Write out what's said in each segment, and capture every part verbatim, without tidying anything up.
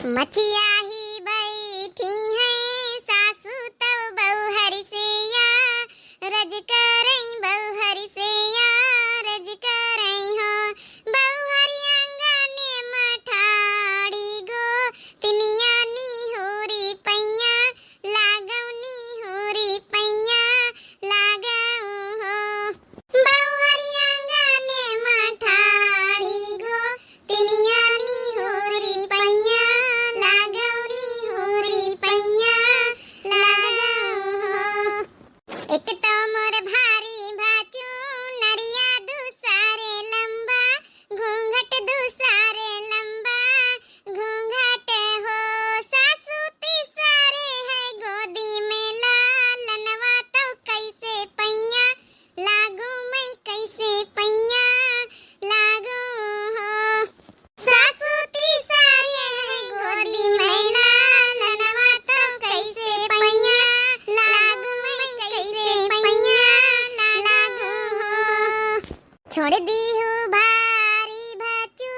मचिया ही बैठी हैं सासू तौ बउहर से या, रज करई बउहर से या, रज करई हो। बउहर आंगने मठाड़ी गो, तिनिया निहुरी पैया, लागौ निहुरी पैया, लागौ हो। बउहर आंगने मठाड़ी गो, तिनिया निहुरी पैया, लागौ निहुरी पैया, लागौ हो। एक तो मोर भारी भाचू नरिया दूसरे लंबा, घूंघट दूसरे लंबा, घूंघट हो। सासू तीसरे है गोदी में लालनवा तो कैसे पैया, लागू मैं कैसे पैया, लागू हो। सासू तीसरे है गोदी में लालनवा तो कैसे पैया, लागू मैं कैसे पैया, लागू हो। छोड़ दीहू भारी भाचू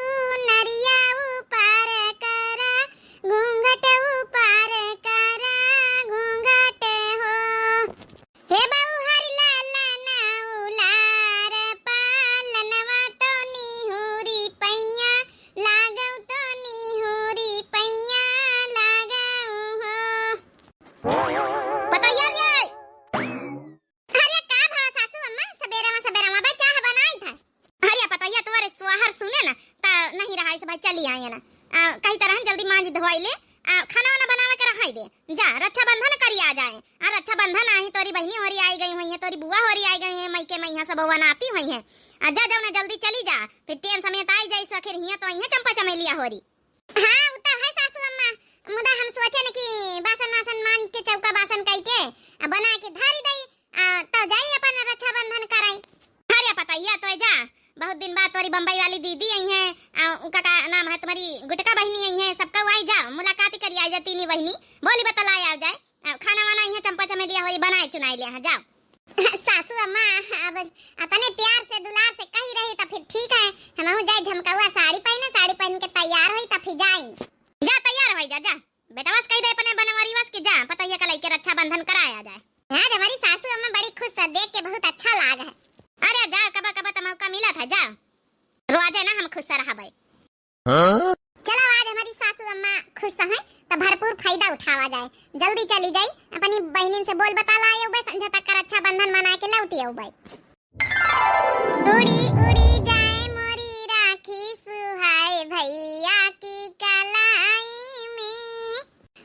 नरिया ऊपर करा, घूंघट ऊपर करा, घूंघट हो। हे बउहर लालना उलार पालनवा तो निहुरी पैया, लागौ तो निहुरी पैया, लागौ हो। पतोहिया रे! अरे का भवा सासू अम्मा, सबेरे में सबेरे में भाई चाह बनाई था। अरे पतोहिया तोरे सोहर सुने ना, त नहीं रहा इस भाई चली आए ना। आ, कही तरह जल्दी मांज धोई ले, आ, खाना वाना बनावे के रखाई दे। जा, रक्षाबंधन करी आ जाए। आ, रक्षाबंधन आई, तोरी बहिनी होरी आई गई हुई है, तोरी बुआ होरी आई गई है, मइके मइहाँ सब वनाती हुई है। आ, जा, जाओ ना, जल्दी चली जा, फिर टेम समेत आई जाई, आखिर हियाँ तो आई है चंपा चमेलिया होरी। हाँ, उ तो है सासू अम्मा, मुदा हम सोचे न कि बासन वासन मांज के चौका बासन कई के, आ, बना के धरी दई, आ, तो जाई अपन रक्षाबंधन कराई। अरे पतोहिया तो जा, बहुत दिन बाद तोरी बम्बई वाली दीदी आई हैं, आ, उनका का नाम है तुम्हारी गुटका बहिनी आई हैं, सबका आई जा, मुलाकात करी आई जा तीनी बहिनी, बोली बतलाई आ जाए। आ, खाना वाना इहाँ चंपा चमेलिया होई बनाए चुनाई ले, हाँ, जाओ। सासू अम्मा, अब अतने प्यार से दुलार से कही रही त फिर ठीक है, हमहू जाई झमकौआ साड़ी पहने, साड़ी पहन के तैयार होई त फिर जाई। जा तैयार होई जा, जा। बेटवा से कही दे अपने बनवारी वस के जा, पतोहिया का लइके रक्षाबंधन कराया जाए। आज हमारी सासू अम्मा बड़ी खुश है, देख के बहुत अच्छा लाग है। अरे जाओ, कबा कबा त मौका मिला था, जाओ। रोजे ना हम खुश रहबे। हाँ? चलो, आज हमारी सासू अम्मा खुश हैं, तो भरपूर फायदा उठावा जाए। जल्दी चली जाई, अपनी बहनिन से बोल बता लाए उबे, संझा तक का रक्षाबंधन मना के लौटी उबे। उड़ी उड़ी जाए मोरी राखी सुहाए भैया की कलाई में।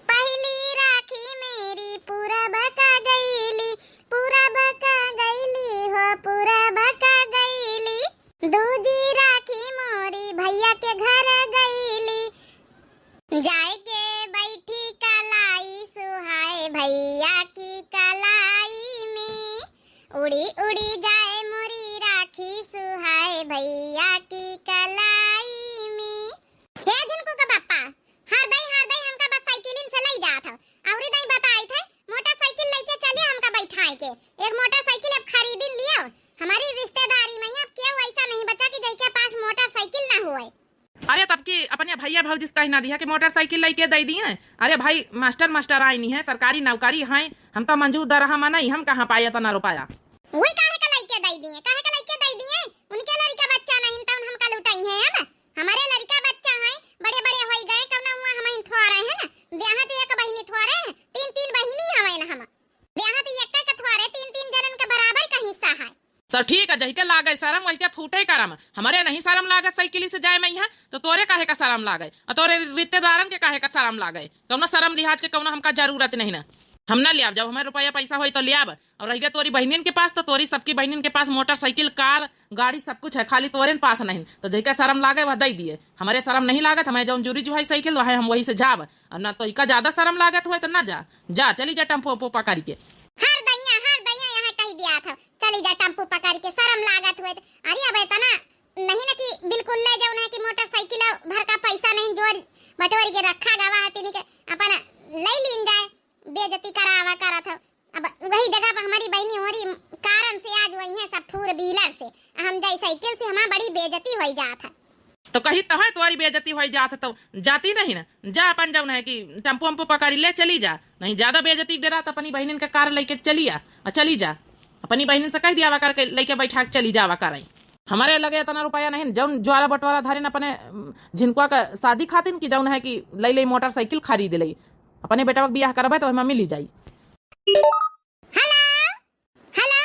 पहली राखी मेरी पूरब का गईली, पूरब का गईली हो, पूरब का गईली। दूजी राखी मोरी भैया के घर गईली, जाए के बैठी कलाई सुहाए भैया की कलाई में। उड़ी उड़ी जाए मोरी राखी सुहाए भैया की कलाई में। हे झुनकू के बापा, हर दई, हर दई हमका बस साइकिलिन से लई जात हो। औरी दई बताई थे, मोटरसाइकिल लइके चलिए हमका बैठाए के। एक मोटरसाइकिल अब खरीदिन लियो। हमारी रिश्तेदारी में अब केहू ऐसा नहीं बचा कि जेके पास मोटरसाइकिल ना होए। अरे तब की अपने भैया भौजी से कह ना दिया कि मोटरसाइकिल लइके दे दिए। अरे भाई, मास्टर मास्टर आई नहीं है, सरकारी नौकरी है, हम तो मंजूर दरहा में नहीं, हम कहाँ पाए इतना रुपया। वही काहे का लइके दे दिए, काहे का लइके दे दिए? उनके लड़का बच्चा नहीं तो हमका लुटाई है अब। हमारे लड़का बच्चा हैं, बड़े बड़े होई गए, कौनो हुआ हम थोड़े हैं ना, ब्याह तो एक बहिनी थोड़े हैं, तीन तीन बहिनी हवे ना हम। ब्याह तो एक के थोड़े, तीन तीन जनन के बराबर का हिस्सा है। तो ठीक है, जहिके लागे शरम वहिके फूटे करम। हमरे नहीं शरम लागे साइकिल से जाए में यहाँ, तो तोरे काहे का शरम लागे और तोरे रिश्तेदारन के काहे का शरम लागे? कौनो शरम लिहाज के कौनो हमका जरूरत नहीं ना। हम ना लियाब, जब हमारे रुपया पैसा होई तो लियाब। और रह गया तोरी बहनिन के पास, तो तोरी सबकी बहनिन के पास मोटरसाइकिल, कार, गाड़ी सब कुछ है, खाली तोरे पास नहीं। तो जहिका शरम लागे वह दे दिए, हमारे शरम नहीं लागत, हमें जौन जुरी जुहाई साइकिल वह हम वही से जाब। और ना तो इका ज्यादा शरम लागत हुए तो ना जा, जा चली जा टेम्पो ओम्पो पकड़ के। हर दैया, हर दैया यहाँ कही दिया था, चली जा टेम्पो पकड़ के, शरम लागत हुए तो। अरे अब इतना नहीं ना कि बिल्कुल ले जाओ ना कि मोटरसाइकिल भर का पैसा नहीं जोर बटोर के रखा गवा है, तीनी के अपन ले लीन जाए, बेइज्जती करावा करत हो। अब वही जगह पर हमारी बहनी होरी कारण से आज वही है सब फोर व्हीलर से, हम जाई साइकिल से, हमार बड़ी बेइज्जती होई जात है। तो कही तो है, तुम्हारी बेइज्जती होई जात है तो जाती नहीं ना। जा अपन जौन है कि टेम्पो वेम्पो पकड़ी ले चली जा, नहीं ज्यादा बेइज्जती के डरा तो अपनी बहिनिन का कार लइके चली आ, आ चली जा, अपनी बहिनिन से कह दिया आवा करके लइके बैठा के चली जावा करे। हमरे लगे इतना रुपया नहीं, जौन ज्वाला बटवारा धारिन अपने, अम, झिनकुआ का शादी खातिन कि जौन है कि लई लई मोटरसाइकिल खरीद लई, अपने बेटवा के बियाह करबे तो ओहिमा मिली जाई। हेलो, हेलो,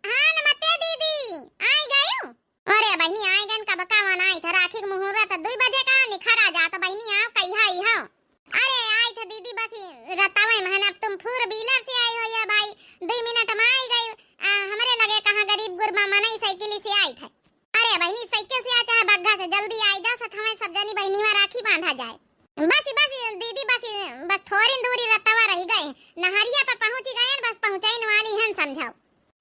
हाँ नमस्ते दीदी, आई गयू? अरे बहिनी आई गन, कब का मन आई था, राखी के मुहूर्त दुई बजे का निखर आ जात बहिनी, आओ कहिया आई हो। अरे आई था दीदी, बस रतावे महन, अब तुम फोर व्हीलर से आई हो या भाई, दुई मिनट में आई गई। आ, हमरे लगे कहाँ गरीब गुरबा मनई साइकिल से आई था। अरे बहिनी साइकिल से आ चाहे बग्घा से, जल्दी आई जा, सथवे सब जनी बहिनी में राखी बांधा जाए। बस बस दीदी, बस बस थोड़ी दूरी रतावा रह गए, नहरिया पे पहुँच गए, बस पहुँचाइन वाली हन, समझाओ।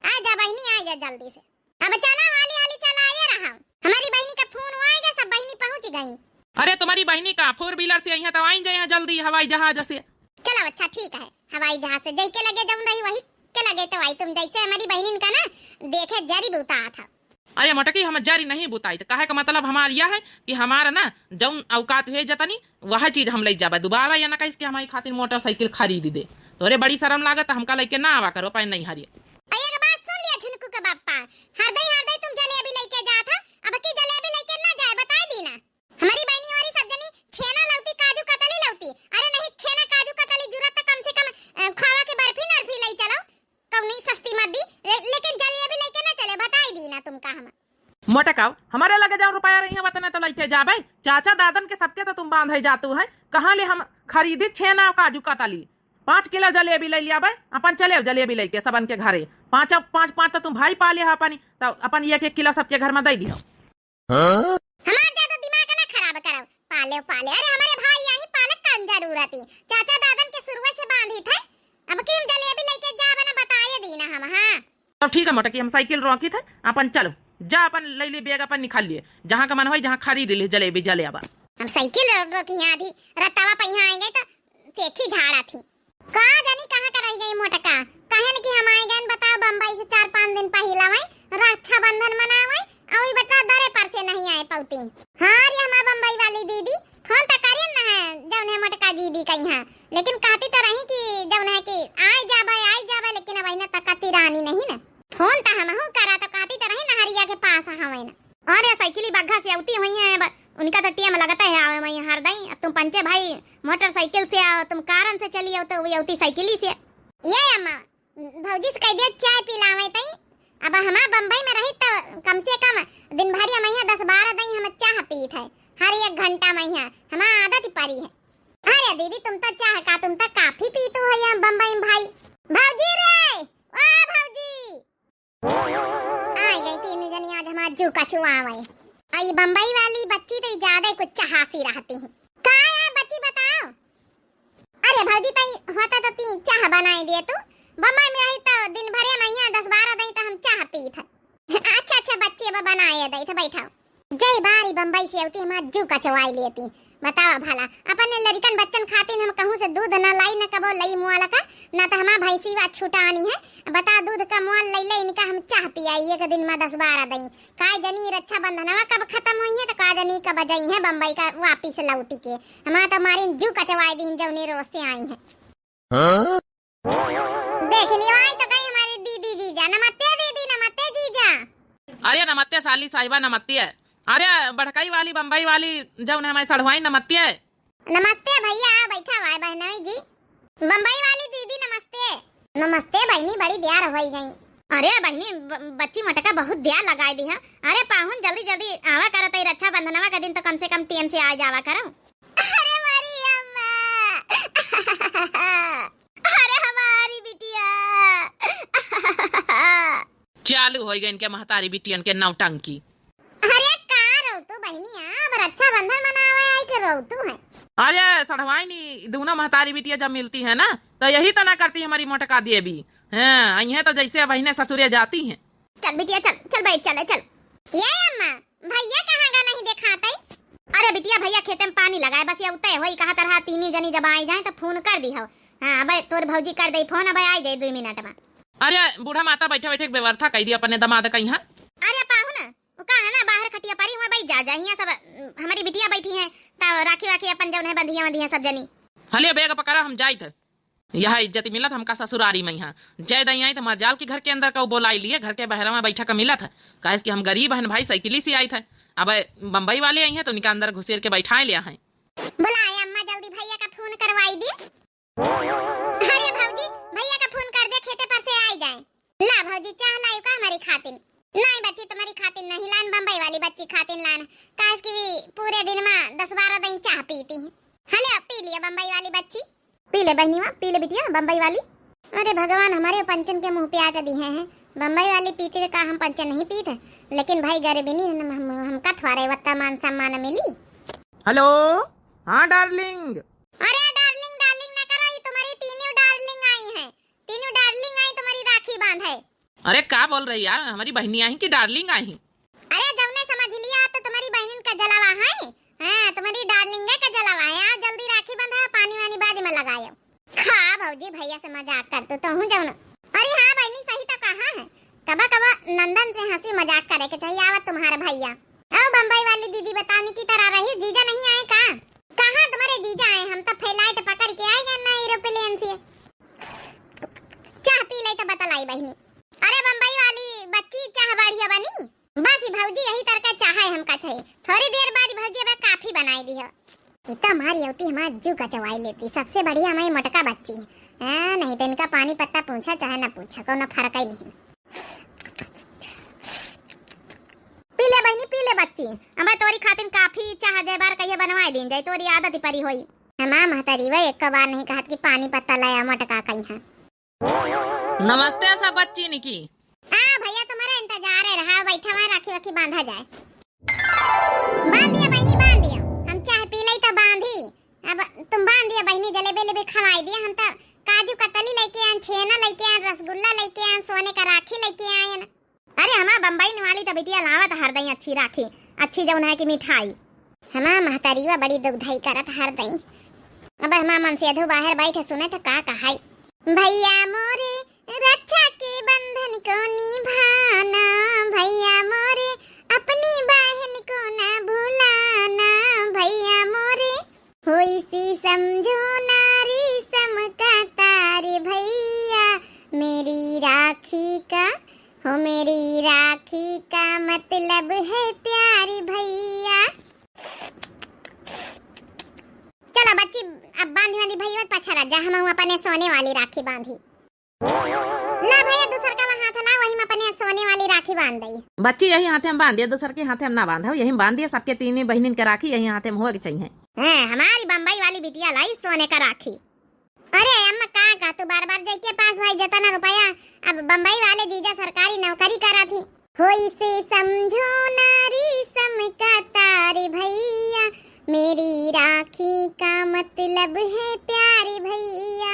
आ जा बहिनी, आ जा जल्दी से। अब चला हाली हाली चला, आए रहा। हमारी बहिनी का फोन आएगा, सब बहिनी पहुँच गई। अरे तुम्हारी बहिनी का फोर व्हीलर से आई है तो आई जाए यहाँ जल्दी हवाई जहाज से। चलो अच्छा ठीक है, हवाई जहाज से जई के लगे जौन रही वही के लगे तो आई। तुम जैसे हमारी बहिनिन का ना देखे जरी बुता था। अरे मोटकी, हम जरी नहीं बुताई, तो कहे का मतलब हमार यह है कि हमारा ना जौन औकात हुए जतनी वह चीज हम ले जाबे। दोबारा या ना कहिस कि हमारी खातिर मोटरसाइकिल खरीद दे। तोरे बड़ी शर्म लागत, हमका लेके ना आवा करो पाए नहीं हरिए। अरे एक बात सुन लिया झिनकू के बापा, हरदई हरदई तुम जलेबी लेके जात है, अब की जलेबी लेके ना जाए, बताई दी ना। हमारी बहिनी वाली सब जनी छेना लौती, काजू कतली लौती। अरे नहीं, छेना काजू कतली जुरत त कम से कम, अ, खावा के बर्फी नर्फी ले चलो, कौनी सस्ती मत दी, ले-, लेकिन जलेबी लेके ना चले, बताई दी ना तुमका हम। मोटकाओ, हमारे लगे जौन रुपया रही है वतने तो लेके जाबे। चाचा दादन के सबके तो तुम बांधे जातू है, कहाँ ले हम खरीदी छेना और काजू कतली? पाँच किलो जलेबी ले लियाबे, अपन चले जलेबी लेके सबन के घरे। पाँच, पाँच, पाँच तो तुम भाई पाले हो अपनी, तो अपन एक एक किलो सबके घर में दे दियो। हाँ? हमार ज्यादा दिमाग ना खराब करब। पाले पाले, अरे हमारे भाई यही पालक का जरूरत है। चाचा दादन के शुरुए से बांधी थे। अब की हम जलेबी लेके जाब ना, बताए दी ना हम, हाँ। तब ठीक है मोटकी, हम साइकिल रोकी थे, अपन चलो, जा अपन ले ली बैग, अपन निकाल लिए, जहाँ का मन होई, जहाँ खरीद ले जलेबी जलेबा। हम साइकिल रोकी यहाँ आधी रतावा पे यहाँ आएंगे तो सेखी झाड़ा थी। का जानी कहाँ का रह गई मोटका? कहे न कि हम आए गए बताओ बम्बई से चार पाँच दिन पहिला वही रक्षाबंधन मनावे, और वही बताओ दरे पर से नहीं आए पौती। हाँ रे हमार बम्बई वाली दीदी, फोन तो करियन न है जौन है मोटका दीदी का यहाँ, लेकिन कहती तो रही कि जौन है कि आए जाबे, आए जाबे, लेकिन अब ना तकती रानी नहीं ना। फोन तो हमहू करा तो कहती तो रही नहरिया के पास हवे ना। अरे साइकिल ही बग्घा से अवती हुई है, ब-, उनका तो टीएम लगता है आवे वहीं हर दई। अब तुम पंचे भाई मोटरसाइकिल से आओ, तुम कारन से चली आओ, तो वो अवती साइकिल ही से। ये अम्मा, भौजी से कह दे चाय पिलावे तई। अब हमार बम्बई में रही तो कम से कम दिन भरिया में यहाँ दस बारह दई हम चाह पीत है, हर एक घंटा में यहाँ हमार आदत ही पड़ी है। अरे दीदी, तुम तो चाह का, तुम तो काफी पीतू हो यहाँ बम्बई में भाई। भौजी रे, ओ भौजी। आई गई तीनों जनी, आज हमार जू कचुआवे। आई बम्बई वाली बच्ची तो ज्यादा ही कुछ चहासी रहती है। का है बच्ची बताओ? अरे भौजी तई होता तो तीन चाह बनाए दिए तू। बम्बई में रही तो दिन भरे में यहाँ दस बारह दई तो हम चाह पीत है। अच्छा अच्छा बच्ची अब बनाए दई तो बैठाओ। जय बारी बम्बई से अवती हमार जू कचवाई लेती। बतावा भला, अपने लड़िकन बच्चन खातिर हम कहूँ से दूध ना लाई, न कबो लई मुआला का, ना तो हमार भैंसी वा छुटानी है। बता, दूध का मुआल लई ले इनका हम चाह पियाई, एक दिन में दस बारह दई। का जनी रक्षाबंधनवा कब खत्म हुई है, तो का जनी कब जाई है बम्बई का वापिस लौटी के। हमार तो मारिन जू कचवाई दिन जौने रोज से आई है। हाँ? देख लियो, आई तो गई हमारी दीदी जीजा। नमस्ते दीदी, नमस्ते जीजा। अरे नमस्ते साली साहिबा, नमस्ते। अरे बड़कई वाली, बम्बई वाली, जौन हमारी सढ़ुआई, नमस्ते। नमस्ते भैया, बैठा हुआ है बहनोई जी। बम्बई वाली दीदी नमस्ते। नमस्ते बहिनी, बड़ी देर हो गई। अरे बहिनी, ब-, बच्ची मटका बहुत देर लगाई दी है। अरे पाहुन जल्दी जल्दी आवा करत है, रक्षाबंधनवा के दिन तो कम से कम टेम से आ जावा करो। अरे मारी अम्मा। अरे हमारी बिटिया। चालू हो गई इनके महतारी बिटियन के नौटंकी। अरे का रोतू बहिनी, अब रक्षाबंधन मनावे आई के रोतू है। अरे सढ़वाइनी, दोनों महतारी बिटिया जब मिलती है ना, तो यही तो ना करती हमारी मोटका देवी। हाँ, आई है तो जैसे अब अहिने ससुरे जाती हैं। चल बिटिया, चल, चल बैठ, चल, चल। ये अम्मा, भैया कहाँ गा नहीं देखात है? अरे बिटिया, भैया खेते में पानी लगाए, बस ये उतय होई, कहा तरह तीनी जनी जब आई जाए तो फोन कर दी हो। हाँ, अबे तोर भौजी कर दे फोन, अबे आई जाए दो मिनट में। अरे बूढ़ा माता बैठे बैठे व्यवस्था कह दी अपने दमाद का यहाँ। अरे पाहुन, वो का है ना, बाहर बिटिया परी हुआ बैठ जा, जा हियाँ सब, अ, हमरी बिटिया बैठी हैं, त राखी वाखी अपन जौन है बंधिया वंधिया सब जनी। हले बैग पकड़ा, हम जाइत है। यह इज्जत मिलत हमका ससुरारी में यहाँ। जय दई आई त हमार जाल के घर के अंदर का बोलाई लिए, घर के बहरा में बैठा का मिलत है। काहे कि हम गरीब हन भाई, साइकिली से आइत है। अब बम्बई वाले आई हैं त उनका अंदर घुसेर के बैठाए लिया है। बुलाए अम्मा, जल्दी भैया का फोन करवाई दे। अरे भौजी, भैया का फोन कर दे, खेते पर से आई जाए। ला भौजी, चाह लायू का हमरी खातिन? नहीं बच्ची, तुम्हरी खातिन नहीं लान, बम्बई वाली बच्ची खातिन लान। काहे कि वी पूरे दिन में दस बारह दई चाह पीती है। हले, पी लिया बम्बई वाली बच्ची। पी ले बहनीवा, पी ले बिटिया बम्बई वाली। अरे भगवान, हमरे पंचन के मुँह पे आटा दिहे हैं। बम्बई वाली पीती तो का हम पंचन नहीं पीत? लेकिन भाई गरीबी नहीं, हम, हम, हमका थोड़े वत्ता मान सम्मान मिली। हेलो, हाँ डार्लिंग। अरे डार्लिंग, डार्लिंग ना करो, ये तुम्हरी तीनों डार्लिंग आई हैं। तीनों डार्लिंग आई तुम्हरी राखी बांधे। अरे का बोल रही यार, हमरी बहनी आई कि डार्लिंग आई? अरे जौने समझ लिया तो तुम्हरी बहनिन का जलावा है। हाँ, तुम्हरी डार्लिंग का जलावा है। आओ जल्दी राखी बंधा, पानी वानी बाद में लगायो। खा भौजी, भैया से मजाक कर तू, तोहूँ जौन। अरे हाँ बहनी, सही तो कहा है, कबा कबा नंदन से हंसी मजाक करे के चाहिए। आवत तुम्हारे भैया। ओ बम्बई वाली दीदी, बताने की तरह रही, जीजा नहीं आए का? कहाँ तुम्हारे जीजा आए, हम तो फ्लाइट पकड़ के आए गए ना एरोप्लेन से। चाह पी ले तो बतलाई बहनी। अरे बम्बई वाली बच्ची, चाह बढ़िया बनी? बस भौजी, यही तरह का चाह है हमका चाहिए। थोड़ी देर बाद भौजी अब काफी बनाई दी हो। ये तो हमारी होती, हमारा जू का चवाई लेती। सबसे बढ़िया हमारी मोटका बच्ची है। हाँ, नहीं तो इनका पानी पत्ता पूछा चाहे ना पूछा, कोनो फर्क ही नहीं। पी ले बहिनी, पी ले बच्ची। अब तोरी खातिन काफी चाह जय बार कहिए बनवाए दीन जाए, तोरी आदत ही परी होई। हमार महतारी वह एक बार नहीं कहत कि पानी पत्ता लाया मोटका कहीं है। नमस्ते सब बच्ची निकी। आ भैया, तुम्हारा इंतजार है रहा, बैठा हुआ राखी वाखी बांधा जाए। बांध दिया बहिनी, बांध दिया। हम चाह पी लई त बांधी। अब तुम बांध दिया बहिनी, जलेबी लेबी खवाई दिया। हम त काजू कतली लेके आन, छेना लेके आन, रसगुल्ला लेके आन, सोने का राखी लेके आयन। अरे हमार बम्बई वाली त बिटिया लावत हर दई अच्छी राखी, अच्छी जौन है कि मिठाई। हमार महतारीवा बड़ी दुगधई करत हर दई। अब हमार मनसेधू बाहर बैठ सुने त का कहाई। भैया मोरे रक्षा के बंधन को निभाना, भैया मोरे अपनी बहन को ना भुलाना, भैया मोरे। होई सी समझो ना रेशम का तार भैया, मेरी राखी का, हो मेरी राखी का मतलब है प्यार भैया। चला बच्ची, अब बांधी बांधी भैया पछा रह जा, हम अपने सोने वाली राखी बांधी। ला भैया, दूसर का हाथ ला, वही में अपने सोने वाली राखी बांध दई। बच्ची, यही हाथे हम बांध दिया, दूसर के हाथे हम ना बांधब, यही में बांध दिया। सबके तीन बहिनिन के राखी यही हाथे में होए के चाहिए। हैं, हमारी बम्बई वाली बिटिया लाई सोने का राखी। अरे अम्मा, का का तू बार बार जाइके पास भाई, जतना रुपया अब बम्बई वाले जीजा सरकारी नौकरी करा थी। होई से समझो ना रेशम का तार भैया, मेरी राखी का मतलब है प्यार भैया।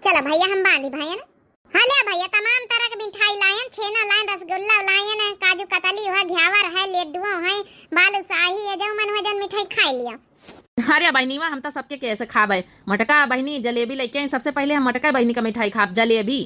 चला भैया, हम बांधी भैया ना। हाँ ले भैया, तमाम तरह के मिठाई लायन, छेना लायन, रसगुल्ला लायन, काजू कतली है, घ्यावर है, लड्डुओ है, बालूशाही है, जो मन हो जन मिठाई खाई लिया। अरे बहिनीवा, हम तो सबके कैसे खाबे। मोटका बहिनी जलेबी लेके आई, सबसे पहले हम मोटका बहिनी का मिठाई खाब, जलेबी।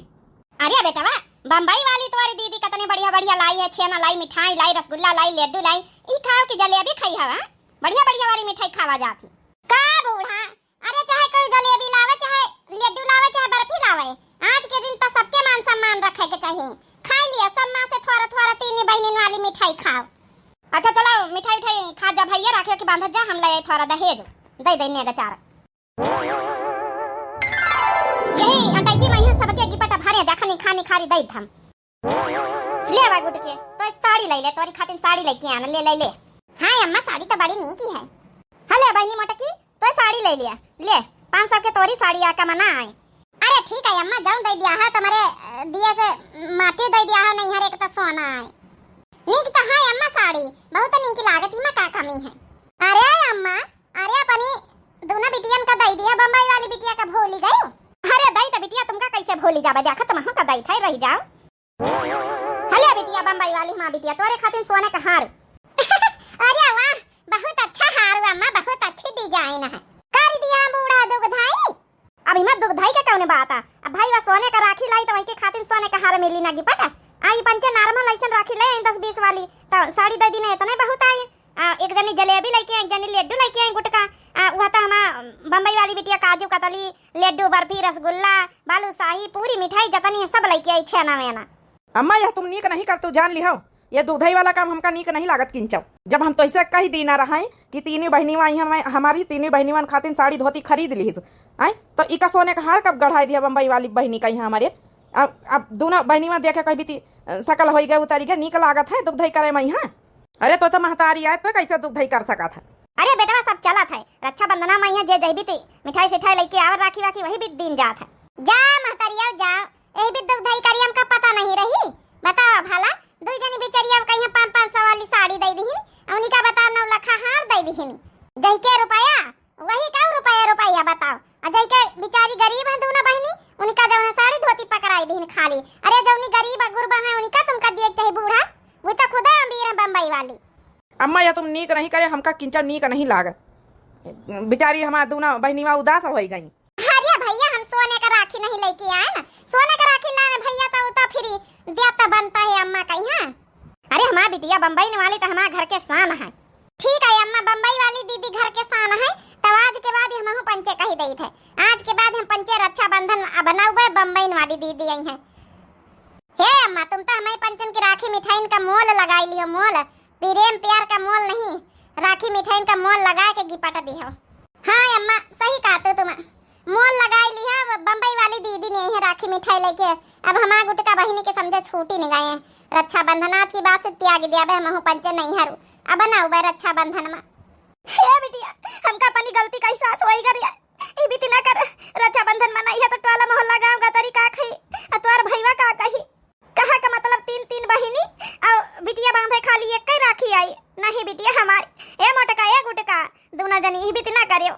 अरे बेटवा, बम्बई वाली तुम्हारी दीदी कितने बढ़िया बढ़िया लाई है, छेना लाई, मिठाई लाई, रसगुल्ला लाई, लड्डू लाई, ई खाओ कि जलेबी खाई हवा, बढ़िया बढ़िया वाली मिठाई खावा जाती। का बूढ़ा, अरे चाहे कोई जलेबी लावे, चाहे लड्डू लावे, चाहे बर्फी लावे, आज के दिन तो सबके मान सम्मान रखे के चाहिए। खाई लिया सब माँ से थोड़ा थोड़ा तीन बहनिन वाली मिठाई खाओ। अच्छा चलो मिठाई उठाई खा जा भैया, राखियो की बांधत जा, हम ले आई थोड़ा दहेज दे दे नेगा चार। यही अटैची में ही सबके गिपट भरे, देखा निखानी खारी दे हम। ले बा गुटके, तो साड़ी ले ले, तोरी खातिर साड़ी लेके आना, ले, ले, ले। हाँ अम्मा, साड़ी तो बड़ी नीक ही है। हाँ ले बहनी मोटकी, तो साड़ी ले लिया, ले, पाँच सौ के तोरी साड़ी आ कमना आए। अरे ठीक है अम्मा, जौन दे दिया है तुम्हारे, अ, दिए से माटी दे दिया है, नहीं हर एक तो सोना आए। नीक तो है अम्मा साड़ी, बहुत नीक लागत ही, में का कमी है। अरे अम्मा, अरे अपनी दोनों बिटियन का दे दिया, बम्बई वाली बिटिया का भूली गयो। अरे दई तो बिटिया तुमका कैसे भूली जावे, देखा तुम का दई थे रह जाओ। हले बिटिया, बम्बई वाली माँ बिटिया, तोरे खातिर सोने का हार। अरे वाह, बहुत अच्छा हार हुआ अम्मा, बहुत अच्छी डिजाइन है। कर दिया बूढ़ा दुगधाई। अब इमा दुगधाई के कौन बात है? अब भाई वह सोने का राखी लाई तो वही के खातिर सोने का हार मिली ना गिपट। आ, ई पंचे normal अइसन राखी ले आई दस बीस वाली, त साड़ी दइ दीन, एतने बहुत आए। आ, एक जनी जलेबी लइके आई, एक जनी लड्डू लइके आई गुटका। आ, उहा त हमा बम्बई वाली बिटिया काजू कतली, लड्डू, बर्फी, रसगुल्ला, बालूशाही, पूरी मिठाई जतनी है, सब लइके आई, छेना वेना। अम्मा, यह तुम नीक नहीं करतू, जान लिहो। ये दुधई वाला काम हमका नीक नहीं लागत किंचौ। जब हम तोहसे कहि दीना रहइ कि तीनी बहिनीवा इहाँ, हमारी तीनी बहिनीवन खातिन साड़ी धोती खरीद लिहिस, आय, तो इका सोने का हार कब गढ़ाइ दिहा बम्बई वाली बहिनी का इहाँ हमरे? अब, अब दूनो बहिनीवा देखे कहबी ती, अ, सकल होइ गए, उतरि गए, नीक लागत है दुधई करे मा इहाँ? अरे, तो, तो महतारी आय, तो कैसे दुधई कर सकत है? अरे बेटवा, सब चलत है, रक्षाबंधना मा इहाँ जे जइबी ती मिठाई सिठाई लइके आवर, राखी वाखी वही भी दिन जात है। जा महतारी, आओ जा, एही भी दुधई करी हमका पता नहीं रही। बतावा भला, दुई जनी बिचरिया कहिया पाँच पाँच सौ वाली साड़ी दइ दिहिन, अउर उनका बतावा नौ लखा हार दइ दिहिन। जइके रुपया, वही का रुपया रुपया बतावा। आ जइके बिचारी गरीब हैं दूनो बहिनी, उनका जउन साड़ी धोती पकड़ाइ दिहिन खाली। अरे जउनी गरीब गुरबा हैं उनका तुमका दिए के चाही बूढ़ा, वो तो खुदे अमीर हैं बम्बई वाली। अम्मा, यह तुम नीक नहीं करे, हमका किंचा नीक नहीं लाग। बिचारी हमार दूनो बहिनीवा उदास होइ गई। अरे भइया, हम सोने का राखी नहीं लइके आएन, सोने का राखी लाएन भइया, तो, तो फिर द्या तो बनता है अम्मा कहिया। अरे हमार बिटिया बम्बई वाली तो हमार घर के शान है। ठीक है अम्मा, बम्बई वाली दीदी घर के शान है, तो आज के बाद हमहू पंचे कहि देइत है, आज के बाद हम पंचे रक्षाबंधन बनाउबे, बम्बई वाली दीदी आई हैं। हे अम्मा, तुम तो हमरे पंचन की राखी मिठाइन का मोल लगाइ लिहो, मोल। प्रेम प्यार का मोल नहीं, राखी मिठाइन का मोल लगाइ के गिपट दिहो। हाँ अम्मा, सही कहत हो तुम, मोल लगाइ लिहो। अब बम्बई वाली दीदी ने है राखी मिठाई लइके, अब हमार गुटका बहिनी के समझे छूटी नहीं गए। रक्षाबंधन आज की बाद से त्याग दिया बे, हमहू पंचे नहीं हरू, अब ना उबे रक्षाबंधन मा। हे बिटिया, हमका अपनी गलती का एहसास होई गरिया, ई बीती ना कर, रक्षाबंधन मनाई है तो टोला मोहल्ला गाँव गतरी का कही, आ तोर भईवा का कही? कहा का मतलब तीन तीन बहिनी अउ बिटिया बांधे खाली एक ही राखी आई? नहीं बिटिया हमारी, ए मोटका, ए गुटका, दूनो जनी ई बीती ना करियो।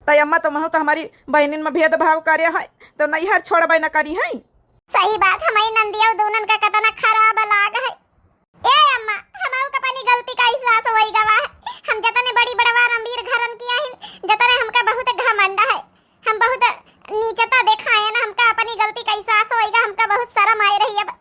तई अम्मा, तुमहू तो हमारी बहिनिन में भेदभाव करे है, तो नैहर छोड़बे न करी है। सही बात, हमारी नंदिया दूनन का कतना खराब लाग है। ए अम्मा, हमहू का अपनी गलती का एहसास होई गवा है। हम जतने बड़ी बड़वार अमीर घरन की आहिन, जतने हमका बहुत घमंड है, हम बहुत नीचता देखाए ना, हमका अपनी गलती का एहसास होई गा, हमका बहुत शर्म आए रही अब।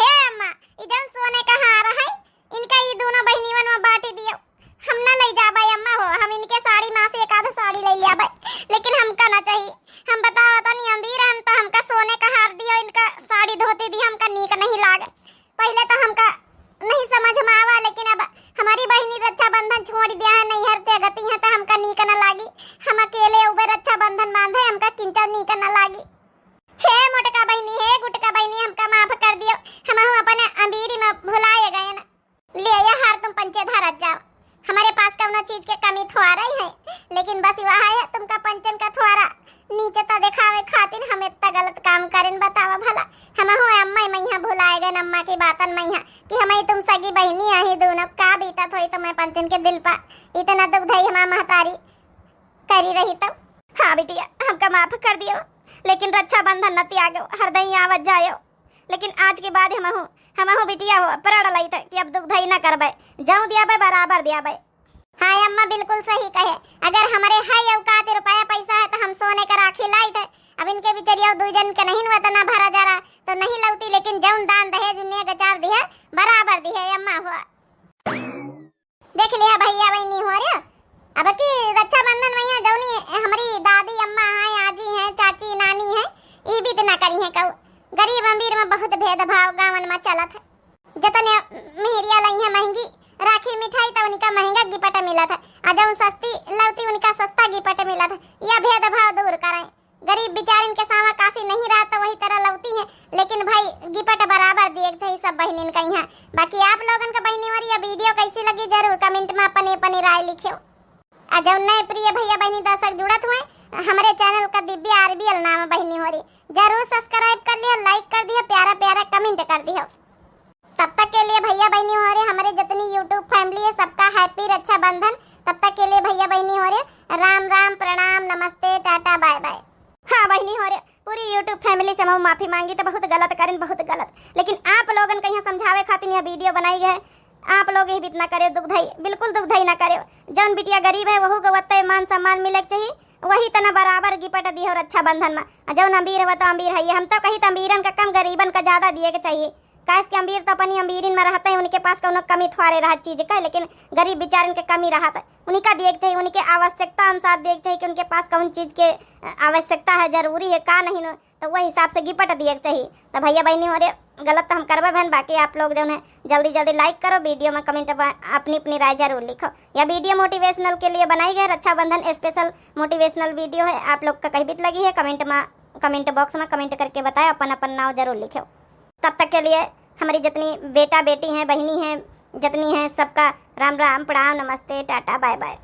हे अम्मा, ई जौन सोने का हार है, इनका ई दूनो बहिनीवन में बांटी दियो। हम ना लई जाबे अम्मा हो, हम इनके साड़ी मा से एक आध साड़ी लई लियाबे, लेकिन हमका ना चाही। हम बतावा तनी अमीर हन तो हमका सोने का हार दियो, इनका साड़ी धोती दियो, हमका नीक नहीं लागे। पहिले तो हमका नहीं समझ मा आवा, लेकिन अब हमारी बहिनी रक्षाबंधन छोड़ दिया है, नैहर त्यागती है तो हमका नीक न लागी। हम अकेले उबे रक्षाबंधन बांधे, हमका किंचा नीक न लागी। हे मोटका बहिनी, हे गुटका बहिनी, हमका माफ कर दियो, हमहू अपने अमीरी में भुलाए गए ना। ले, यह हार तुम पंचे धरत जाओ। हमारे पास कउनो चीज के कमी थोड़ा ही है, लेकिन बस वह है तुमका पंचन का थोड़ा नीचता देखावे खातिर हम इतना गलत काम करेन, बतावा भला। हमहू अम्मा मइहाँ भुलाए गए, अम्मा की बातन मइहाँ कि हम तुम सगी बहिनी आही दूनो, का बीतत होई तुम्हें पंचन के दिल पर, इतना दुख धई हमार महतारी करी रही तब। हाँ बिटिया, हमका माफ कर दियो, लेकिन रक्षाबंधन न त्यागो, हरदई आवत जायो। लेकिन आज के बाद हमहू, हमहू बिटिया हो, प्रण लइत है कि अब दुख धई न करबे, जऊँ दियाबे बराबर दियाबे। हाँ अम्मा, बिल्कुल सही कहे। अगर हमरे है औकात रुपया पैसा है तो हम सोने का राखी लाइत है। अब इनके बिचरिया दुई जन के नहीं वतना भरा जा रहा तो नहीं लौती, लेकिन जौन दान दहेज उन्हें गचार दिहे, बराबर दिहे अम्मा हो। देख लिहा भइया बहिनी हो रे, अब की रक्षाबंधन मइहाँ जौनी हमरी दादी अम्मा हैं, आजी हैं, चाची नानी हैं, ई बीत ना करी हैं कहू। गरीब अमीर में बहुत भेदभाव गाँवन में चलत है। जतने मेहरिया लई हैं महंगी राखी मिठाई तो उनका महंगा गिफ्ट मिलत है, आ जौन सस्ती लौती उनका सस्ता गिफ्ट मिलत है। यह भेदभाव दूर करें। गरीब बिचारिन के सावा कासी नहीं रहत तो वही तरह लौती हैं, लेकिन भाई गिफ्ट बराबर दिए के चाही सब बहिनिन का यहाँ। बाकी आप लोगन का बहिनी हमारी यह video कैसी लगी जरूर comment में अपनी अपनी राय लिखियो। आ जौन नए प्रिय भइया बहिनी दर्शक जुड़त हुए हमरे channel का दिव्या RBL नाम बहिनी हमारी, जरूर subscribe कर लियो, like कर दियो, प्यारा प्यारा comment कर दियो। तब तक के लिए भइया बहिनी हो रे, हमरे जितनी YouTube family है सबका happy रक्षाबंधन। तब तक के लिए भइया बहिनी हो रे, राम राम, प्रणाम, नमस्ते, टाटा, bye bye। हाँ बहिनी हो रे, पूरी YouTube family से हम माफी मांगी तो बहुत गलत करेन, बहुत गलत। लेकिन आप लोगन के यहाँ समझावे खातिर यह video बनाई गए। आप लोग यही बीत ना करे दुख धई, बिल्कुल दुख धई ना करे। जौन बिटिया गरीब है वहू के वत्ते मान सम्मान मिले के चाहिए, वही तना बराबर गिफ्ट दिहो रक्षाबंधन में। आ जौन अमीर हवा तो अमीर है, हम तो कही तो अमीरन का कम, गरीबन का ज्यादा दिए के चाहिए। काहे कि अमीर तो अपनी अमीरिन में रहत है, उनके पास कौनो कमी थोड़े रहत चीज का, लेकिन गरीब बेचारन के कमी रहत है, उनका दिए के चाहिए, उनके आवश्यकता अनुसार दिए के चाहिए कि उनके पास कौन चीज के, अ, आवश्यकता है, जरूरी है का नहीं न, तो वह हिसाब से गिफ्ट दिए के चाहिए। तो भैया बहनी हो रे, गलत तो हम करबे भन, बाकी आप लोग जौन है जल्दी जल्दी like करो, video में comment, अपनी अपनी राय जरूर लिखो। यह video motivational के लिए बनाई गई, रक्षाबंधन special motivational video है। आप लोग का कही बीत लगी है, comment में, comment box में comment करके बताए, अपन अपन नाव जरूर लिखो। तब तक के लिए हमारी जितनी बेटा बेटी हैं, बहिनी हैं, जितनी हैं, सबका राम राम, प्रणाम, नमस्ते, टाटा, बाय बाय।